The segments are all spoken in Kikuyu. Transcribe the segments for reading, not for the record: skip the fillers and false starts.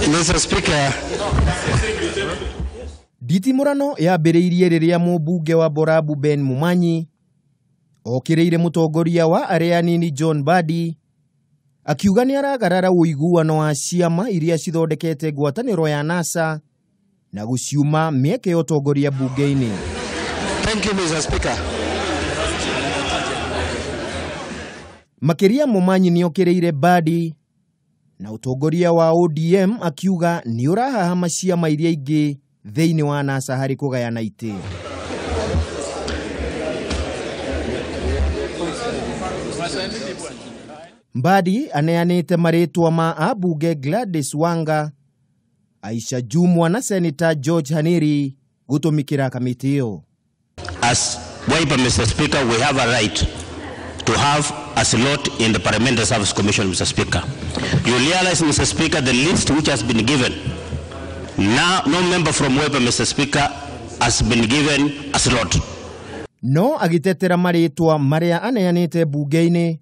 Mr. Speaker, Nditimũrano yambĩrĩirie rĩrĩa mũmbunge wa Borabu Ben Mumanyi okĩrĩire mũtongoria wa arĩa anini John Mbadi akiuga nĩ aragarara ũiguano wa ciama iria cithondekete ngwatanĩro ya NASA na gũciuma mĩeke ya ũtongoria mbunge-inĩ. Thank you, Mr. Speaker. Makĩria Mumanyi nĩ okĩrĩire Mbadi na ũtongoria wa ODM akiuga nĩ ũrahahama ciama iria ingĩ thĩinĩ wa NASA harĩ kũgayana itĩ. Mbadi aneanĩte marĩtwa ma ambunge Gladys Wanga, Aisha Jumwa na Senator George Haniri gũtũmĩkĩra kamĩtĩ ĩyo. As Wiper, Mr. Speaker, we have a right to have a slot in the Parliamentary Service Commission, Mr. Speaker. You realize, Mr. Speaker, the list which has been given. Now, no member from Wiper, Mr. Speaker, has been given a slot. No agĩtetera marĩtwa marĩa aneanĩte mbunge-inĩ,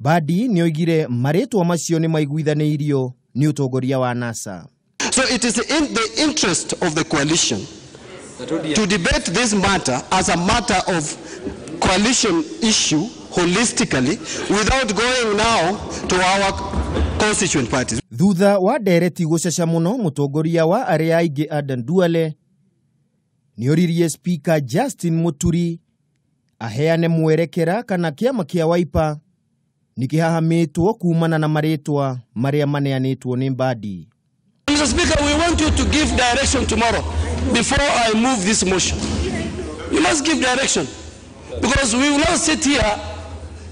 Mbadi nĩoigire marĩtwa macio nĩ maiguithanĩirio nĩ ũtongoria wa NASA. So it is in the interest of the coalition to debate this matter as a matter of coalition issue holistically without going now to our constituent parties. Thutha wa ndereti gũcaca mũno, mũtongoria wa arĩa aingĩ Adan Duale nĩoririe Speaker Justin Muturi aheane mwerekera kana kĩama kĩa Wiper nĩkĩhahamĩtwo kumana na marĩtwa marĩa maneanĩtwo nĩ Mbadi. Mr. Speaker, we want you to give direction tomorrow before I move this motion. You must give direction because we will not sit here,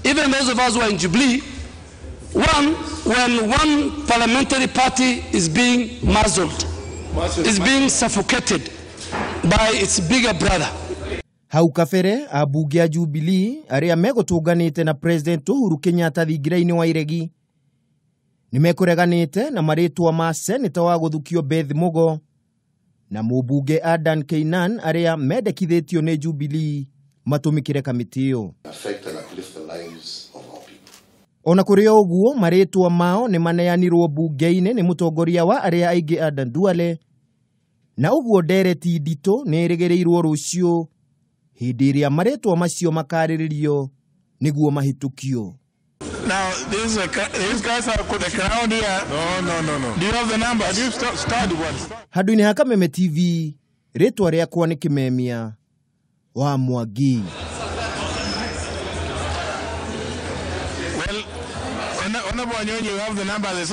even those of us who are in Jubilee, one, when one parliamentary party is being muzzled, is being suffocated by its bigger brother. Hau kabere ambunge a Jubilee arĩa megũtũnganĩte na President Uhuru Kenyatta thingira-inĩ wa iregi nĩmekũreganĩte na marĩtwa ma Senator wa gũthukio Beth Mugo na mũmbunge Adan Keynan arĩa mendekithĩtio nĩ Jubilee matũmĩkĩre kamĩtĩ ĩyo. Ona kũrĩ o ũguo marĩtwa mao nĩ maneanirwo mbunge-inĩ nĩ mũtongoria wa arĩa aingĩ Adan Duale, na ũguo ndereti nditũ nĩ ĩrĩgĩrĩirwo rũciũ hĩndĩ ĩrĩa marĩtwa macio makarĩrĩrio nĩguo mahĩtũkio. Now, these guys are the crowd here. No. Do you have the numbers? You start one. Handũ-inĩ ha Kameme TV, rĩtwa rĩakwa nĩ Kĩmemia wa Mwangi. Well, Honorable Wanyonyi, you have the numbers.